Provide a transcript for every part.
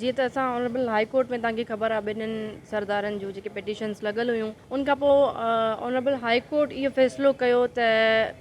جيئن ته اسان آنريبل هائي ڪورٽ ۾ توهان کي خبر آهي ٻنهين سردارن جون جيڪي پٽيشنس لڳل هيون ان کان پوء آنريبل هائي ڪورٽ اهو فيصلو ڪيو ته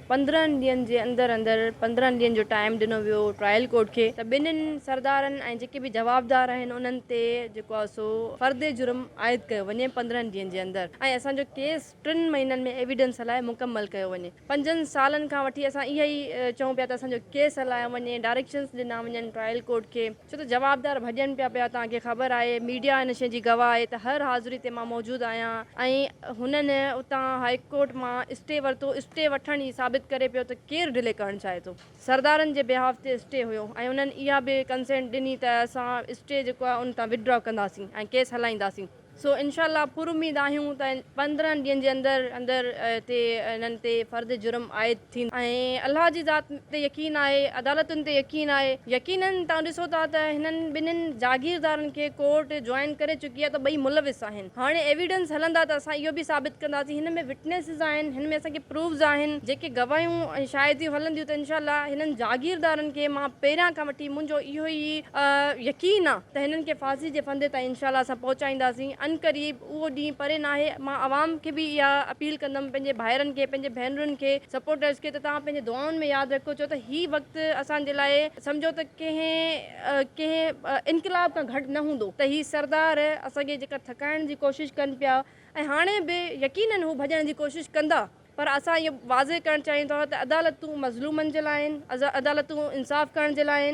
15 ڏينهن جي اندر اندر 15 ڏينهن جو ٽائيم ڏنو ويو ٽرائل ڪورٽ کي ته ٻنهين سردارن ۽ جيڪي به جوابدار آهن انهن تي جيڪو آهي سو فرد جرم عائد ڪيو وڃي 15 ڏينهن جي اندر ۽ اسان جو ڪيس ٽن مهينن ۾ ايويڊنس هلائي مڪمل ڪيو وڃي. پنجن سالن کان وٺي اسان اها ئي چئون پيا ته اسان جو ڪيس هلايو وڃي، ڊائريڪشنس ڏنا وڃن ٽرائل ڪورٽ کي، ڇو ته جوابدار ڀڄن پيا پيا توهان کي خبر آهي ميڊيا ان شيء جي گواهه آهي ته هر حاضري تي مان موجود آهيان ۽ هنن اتان هائي ڪورٽ مان اسٽي ورتو، اسٽي وٺڻ ئي ثابت ڪري پيو ته ڪير ڊلي ڪرڻ چاهي ٿو. سردارن جي بيهاف تي اسٽي هيو ۽ انهن اها به ڪنسينٽ ڏني ته اسان اسٽي جيڪو آهي ان تان وڊرا ڪنداسين ۽ ڪيس هلائينداسين. سو انشاء الله پر اميد آهيون ته 15 ڏينهن جي اندر اندر تي انهن تي فرد جرم عائد ٿيندو ۽ الله جي ذات تي يقين آهي عدالتن تي يقين آهي يقينن توهان ڏسو ٿا ته هنن ٻنهين جاگيردارن کي ڪورٽ جوائن ڪري چڪي آهي ته ٻئي ملوث آهن هاڻي ايويڊنس هلندا ته اسان اهو به ثابت ڪنداسين هن ۾ وٽنيسز آهن هن ۾ اسان کي پروفز آهن جيڪي گواهيون ۽ شاهديون هلنديون ته انشاء الله هنن جاگيردارن کي مان پهريان کان وٺي منهنجو اهو ئي يقين آهي ته هنن کي ڦاسي جي ڦندي تائين انشاء الله اسان پهچائينداسين عنقريب اهو ڏينهن پري ناهي مان عوام کي به اها اپيل ڪندم پنهنجي ڀائرن کي پنهنجي ڀينرن کي سپورٽرز کي ته توهان پنهنجي دعائن ۾ ياد رکو ڇو ته هي وقت اسان جي لاء سمجهو ته ڪنهن ڪنهن انقلاب کان گهٽ نه هوندو ته هي سردار اسان کي جيڪا ٿڪائڻ جي ڪوشش ڪن پيا ۽ هاڻي به يقينن هو ڀڄڻ جي ڪوشش ڪندا پر اسان اهو واضح ڪرڻ چاهيون ٿا ته عدالتون مظلومن جي لاء آهن، عدالتون انصاف ڪرڻ جي لاء آهن.